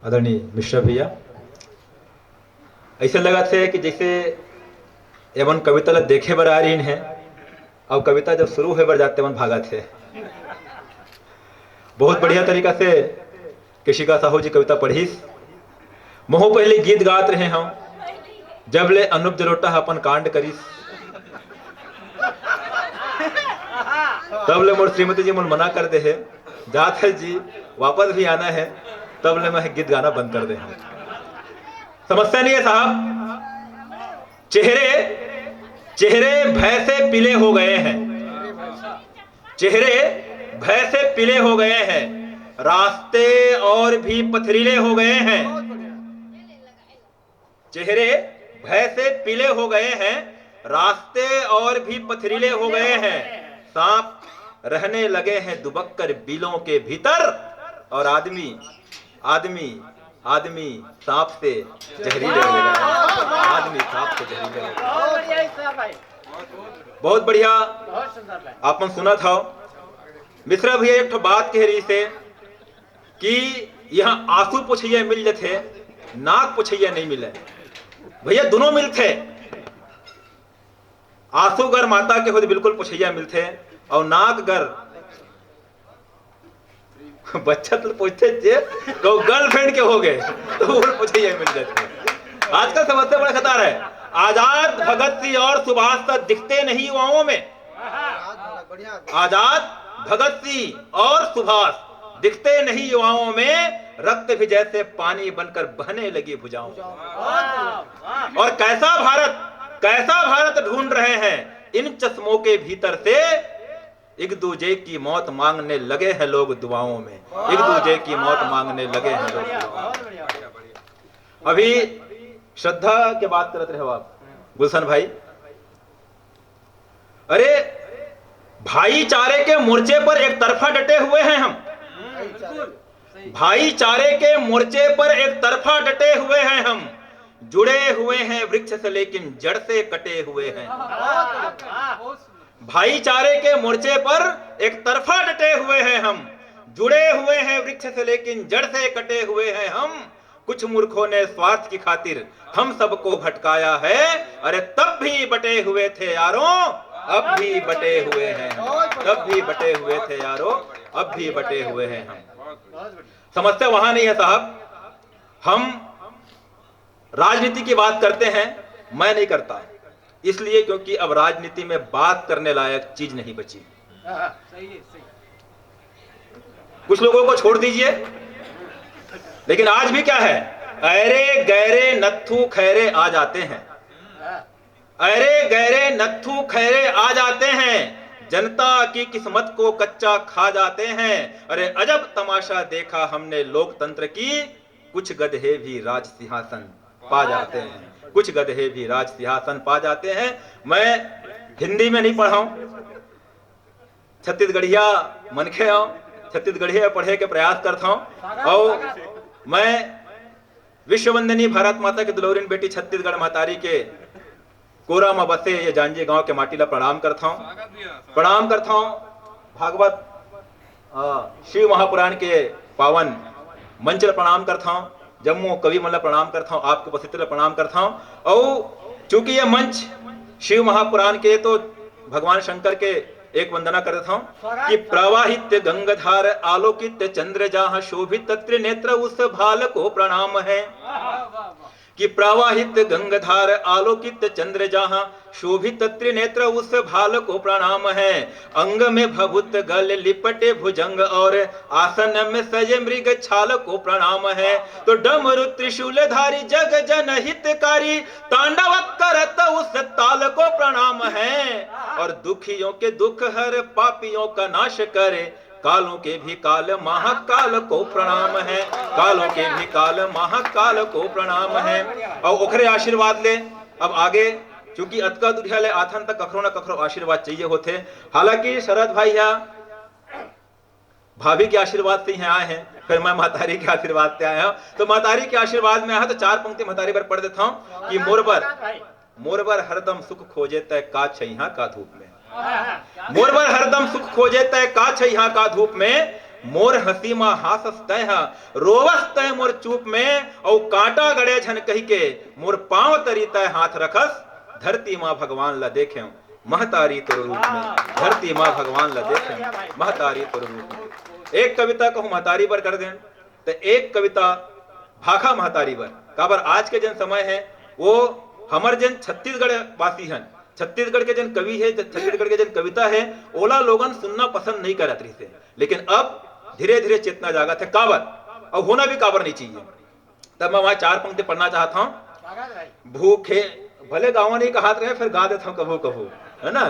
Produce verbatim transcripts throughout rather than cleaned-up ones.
आदरणीय मिश्रा भैया, ऐसे लगत हे कि जैसे एमन कविता ला देखे बर आ रहिन हे, अउ कविता जब शुरू होए बर जाथे, एमन भागत हे। बहुत बढ़िया तरीका से केशिका साहू जी कविता पढ़िस। महू पहली गीत गात रहे हंव, जब ले अनूप जलोटा ह अपन कांड करिस, तब ले मोर श्रीमती जी मोला मना कर दे हे, जात हे जी, वापस भी आना हे, तब ले मैं गीत गाना बंद कर दे हंव। समस्या नहीं है साहब। चेहरे, चेहरे भय से पीले हो गए हैं, चेहरे भय से पीले हो गए हैं, रास्ते और भी पथरीले हो गए हैं। चेहरे भय से पीले हो गए हैं, रास्ते और भी पथरीले हो गए हैं। सांप रहने लगे हैं दुबक कर बिलों के भीतर, और आदमी, आदमी, आदमी सांप से जहरीले हो गए हैं। आदमी सांप से जहरीले हो गए हैं। बहुत बढ़िया। आप मन सुनत हव। मिश्रा भैया एक ठो बात कहे रहिस हे कि यहाँ आंसू पोछइया मिल जथे, नाक पोछइया नहीं मिले। भैया, दोनों मिलथे। आंसू गर माता के होथे, बिल्कुल पोछइया मिलथे, अउ नाक गर बच्चा तो पूछते जे, कहूँ girlfriend के हो गए, तो वो पोछइया मिल जाते हैं। आजकल समस्या बड़ा खतरा है। आजाद, भगत सिंह और सुभाष तो दिखते नहीं युवाओं में। आजाद, भगत सिंह और सुभाष दिखते नहीं युवाओं में, रक्त भी जैसे पानी बनकर बहने लगी भुजाओं में। और कैसा भारत, कैसा भारत ढूंढ रहे हैं इन चश्मों के भीतर से, एक दूजे की मौत मांगने लगे हैं लोग दुआओं में, एक दूजे की मौत मांगने लगे हैं लोग दुआओं में। अभी श्रद्धा के बात करत रहे हो आप, गुलशन भाई। अरे, भाईचारे के मोर्चे पर एक तरफा डटे हुए हैं हम। भाईचारे के मोर्चे पर एक तरफा डटे हुए हैं हम। जुड़े हुए हैं वृक्ष से लेकिन जड़ से कटे हुए हैं। भाईचारे के मोर्चे पर एक तरफा डटे हुए हैं हम। जुड़े हुए हैं वृक्ष से लेकिन जड़ से कटे हुए हैं हम। कुछ मूर्खों ने स्वार्थ की खातिर हम सबको भटकाया है। अरे, तब भी बटे हुए थे यारों, अब भी बटे हुए हैं हम। तब भी बटे हुए थे यारों, अब भी बटे हुए हैं हम। समस्या वहां नहीं है साहब। हम राजनीति की बात करते हैं, मैं नहीं करता, इसलिए क्योंकि अब राजनीति में बात करने लायक चीज नहीं बची। कुछ लोगों को छोड़ दीजिए, लेकिन आज भी क्या है, अरे गैरे नत्थू खैरे आ जाते हैं। अरे गैरे नत्थू खैरे आ जाते हैं, जनता की किस्मत को कच्चा खा जाते हैं। अरे अजब तमाशा देखा हमने लोकतंत्र की, कुछ गधे भी राज सिंहासन पा जाते हैं, कुछ गधे भी राज सिंहासन पा जाते हैं। मैं हिंदी में नहीं पढ़ाऊं, छत्तीसगढ़िया मनखे हंव, छत्तीसगढ़िया पढ़े के प्रयास करत हंव। अउ मैं विश्ववंदनी भारत माता के दुलौरिन बेटी छत्तीसगढ़ महतारी के कोरा म बसे ये जांजी गांव के माटी ला प्रणाम करत हंव, प्रणाम करत हंव। भागवत, अ, शिव महापुराण के पावन मंच ला प्रणाम करत हंव, जम्मो कवि मन ला प्रणाम करत हंव, आपके उपस्थिति ला प्रणाम करत हंव। अउ चूंकि ये मंच शिव महापुराण के, तो भगवान शंकर के एक वंदना करत हंव कि प्रवाहित गंगाधार आलोकित चंद्र जहाँ, शोभित त्रिनेत्र उस भाल को प्रणाम है। कि प्रवाहित गंगाधार आलोकित चंद्र जहाँ, शोभित त्रिनेत्र उस भाल को प्रणाम है। अंग में भभूत गल लिपटे भुजंग और आसन में सजे मृग छाल को प्रणाम है। तो डमरू त्रिशूलधारी जग जन हितकारी, तांडव करत उस ताल को प्रणाम है। और दुखियों के दुख हर, पापियों का नाश करे, कालों के भी काल महाकाल को प्रणाम है, कालों के भी काल महाकाल को प्रणाम है। अउ ओखरे आशीर्वाद ले अब आगे, चूंकि अतका दुरिहा ले आथन त कखरो ना कखरो आशीर्वाद चाहिए होथे। हालांकि शरद भाई हा भाभी के आशीर्वाद से ही आए हैं, फिर मैं महतारी के आशीर्वाद से आया हूँ। तो महतारी के आशीर्वाद में आया तो चार पंक्ति महतारी बर पढ़ देता हूँ कि मोर बर, मोर बर हरदम सुख खोजे तय का छैहा का धूप में, मोर बर हरदम सुख खोजे तय का छैहा का धूप में, मोर हंसी मा हासस तैं ह, रोवस तैं मोर चूप में, अउ कांटा गड़े झन कहिके मोर पांव तरी तैं हाथ रखस। धरती मा भगवान ला देखेंव महतारी तोर रूप में, धरती मा भगवान ला देखेंव महतारी तोर रूप में। एक कविता कहूं महतारी बर कर देन, त एक कविता भाखा महतारी बर। काबर आज के जन समय हे, वो हमर जन छत्तीसगढ़ वासी हन, छत्तीसगढ़ के जन कवि हे, छत्तीसगढ़ के जन कविता हे, ओला लोगन सुनना पसंद नहीं करत रहिसे। लेकिन अब धीरे-धीरे चेतना जागत हे। काबर? अउ होना भी काबर नहीं चाहिए। तब मैं वहां चार पंक्ति पढ़ना चाहत हंव। भूखे, भले गावा नहीं कहत रहे, फेर गा देत हंव कभू कभू, है ना?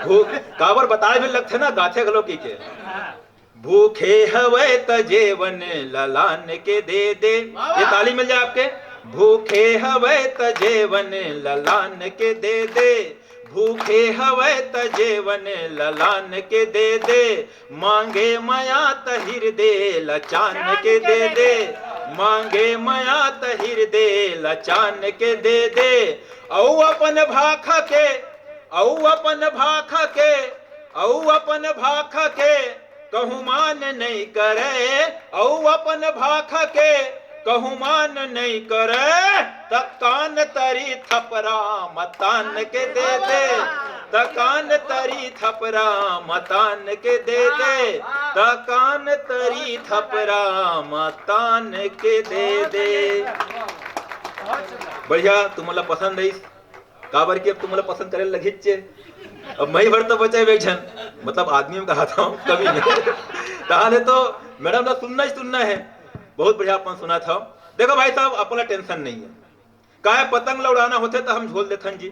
भू-, काबर बताए भी लगथे ना, गाथे घलो कहिके। भूखे हवय त जेवन ललान के दे दे। ये ताली मिल जाए आपके। भूखे हवय त जेवन ललान के दे दे, भूखे हवय त जेवन ललान के दे दे, मांगे मया त हिरदे लचान के दे दे, मांगे मया त हिरदे लचान के दे दे। अउ अपन भाखा के, अउ अपन भाखा के, अउ अपन भाखा के कहूं मान नहीं करे, अउ अपन भाखा के कहूं मान नहीं करे, त कान तरी थपरा मतान के दे दे, त कान तरी थपरा मतान के दे दे, त कान तरी थपरा मतान के दे दे। बढ़िया, तुमन ला पसंद आइस। काबर कि अब तुमन ला पसंद करे लगीच हे। अब मैं ही भर तो बचे एक झन, मतलब आदमी में कहा था, कवि में। ताहले तो मैडम ला सुनना ही सुनना हे। बहुत बढ़िया अपन सुना था। देखो भाई साहब, अपन ला टेंशन नहीं हे। काय पतंग ला उड़ाना होथे त हम झोल देथन जी।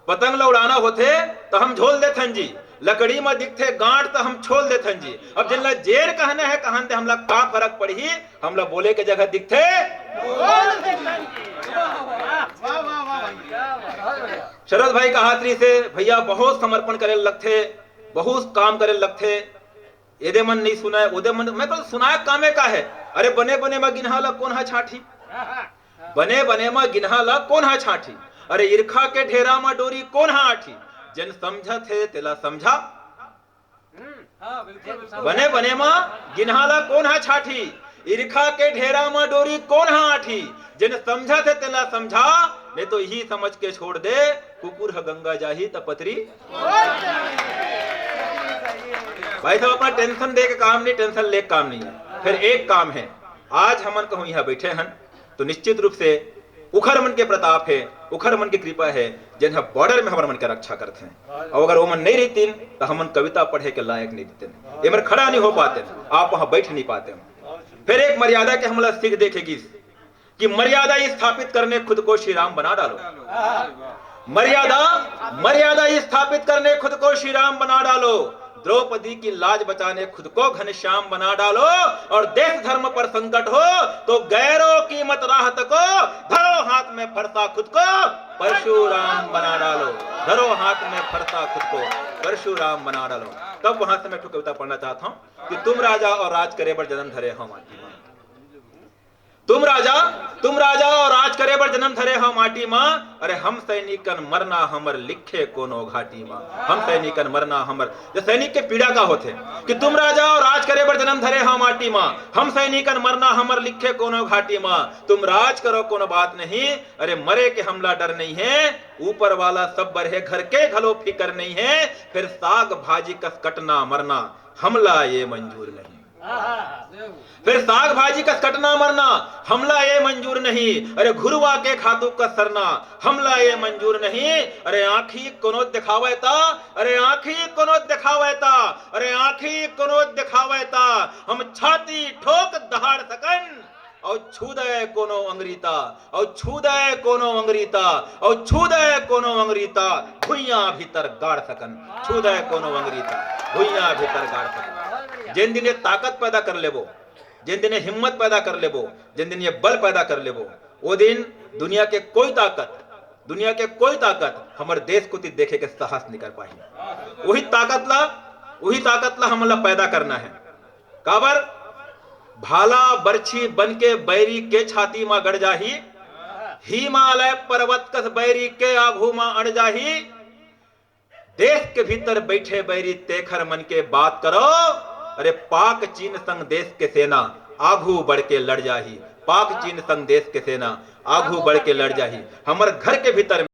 पतंग ला उड़ाना होथे त हम झोल देथन जी। लकड़ी म दिखथे गांठ त हम छोल देथन जी। अब जिन ला जेर कहना हे, कहन दे, हमला का फरक पड़ही? हमला बोले के जगह दिखथे। शरद भाई कहात रहिसे, भैया बहुत समर्पण करे लगथे, बहुत काम करे लगथे। एदे मन नहीं सुनाय, ओदे मन, मैं कहा सुनाय कामे का हे? अरे बने बने म गिनहा ला कोन हा छांटही? बने बने म गिनहा ला कोन हा छांटही? अरे ईरखा के ढेरा म डोरी कोन हा आंटही? जेन समझत हे तेला समझा। बने बने म गिनहा ला कोन हा छांटही? ईरखा के ढेरा म डोरी कोन हा आंटही? जेन समझत हे तेला समझा, नहीं तो इही समझ के छोड़ दे, कुकुर ह गंगा जाही त पतरी। भाई साहब, अपना टेंशन दे के काम नहीं, टेंशन ले के काम नहीं हे। फेर एक काम हे, आज हमन कहूं इहां बैठे हन, तो निश्चित रूप से उखर मन के प्रताप हे, उखर मन के कृपा हे, जेन ह बॉर्डर में हमर मन के रक्षा करथे। अउ अगर ओमन नहीं रहितिन, त हमन कविता पढ़े के लायक नहीं रहितेन, एमन खड़ा नहीं हो पातेन, आप वहां बैठ नहीं पातेन। फेर एक मर्यादा के हमला सीख देखे गिस कि मर्यादा स्थापित करने खुद को श्री राम बना डालो। मर्यादा, मर्यादा स्थापित करने खुद को श्री राम बना डालो। द्रौपदी की लाज बचाने खुद को घनश्याम बना डालो। और देश धर्म पर संकट हो तो गैरों की मत राह तको, धरो हाथ में फरसा खुद को परशुराम बना डालो। धरो हाथ में फरसा खुद को परशुराम बना डालो। तब वहां से मैं एक ठो कविता पढ़ना चाहता हूं कि तुम राजा और राज करे बर जन्म धरे हो माटी मा। तुम राजा, तुम राजा और राज करे बर जन्म धरे हो माटी मा। अरे हम सैनिकन मरना हमर लिखे कोनो घाटी मा। हम सैनिकन मरना हमर, जे सैनिक के पीड़ा का होथे कि तुम राजा और राज करे बर जन्म धरे हो माटी मा। हम सैनिकन मरना हमर लिखे कोनो घाटी मा। तुम राज करो कोनो बात नहीं, अरे मरे के हमला डर नहीं हे। ऊपर वाला सब बर हे, घर के घलो फिकर नहीं हे। फिर साग भाजी कस कटना मरना हमला ये मंजूर नहीं। फिर साग भाजी कस कटना मरना हमला ये मंजूर नहीं। अरे घुरवा के खातू कस सरना हमला ये मंजूर नहीं। अरे आंखी कोनो दिखावे ता, अरे आंखी कोनो दिखावे ता, अरे आंखी कोनो दिखावे ता हम छाती ठोक दहाड़ सकन। अउ छू दे कोनो अंगरीता, अउ छू दे कोनो अंगरीता, अउ छू दे कोनो अंगरीता, भुइयां भीतर गाड़ सकन। छू दे कोनो अंगरीता, भुइयां भीतर गाड़ सकन। जेन दिन ये ताकत पैदा कर लेबो, जेन दिन ये हिम्मत पैदा कर लेबो, जेन दिन ये बल पैदा कर लेबो, वो दिन दुनिया के कोई ताकत, दुनिया के कोई ताकत हमर देश कोती देखे के साहस नहीं कर पाही। वही ताकत ला, वही ताकत ला हमन ला पैदा करना हे। काबर? भाला बरछी बन के बैरी के छाती मा गड़ जाही, हिमालय पर्वत कस बैरी के आघू मा अड़ जाही। देश के भीतर बैठे बैरी तेखर मन के बात करो, अरे पाक चीन संग देश के सेना आघू बढ़ के लड़ जाही, पाक चीन संग देश के सेना आघू बढ़ के लड़ जाही। हमर घर के भीतर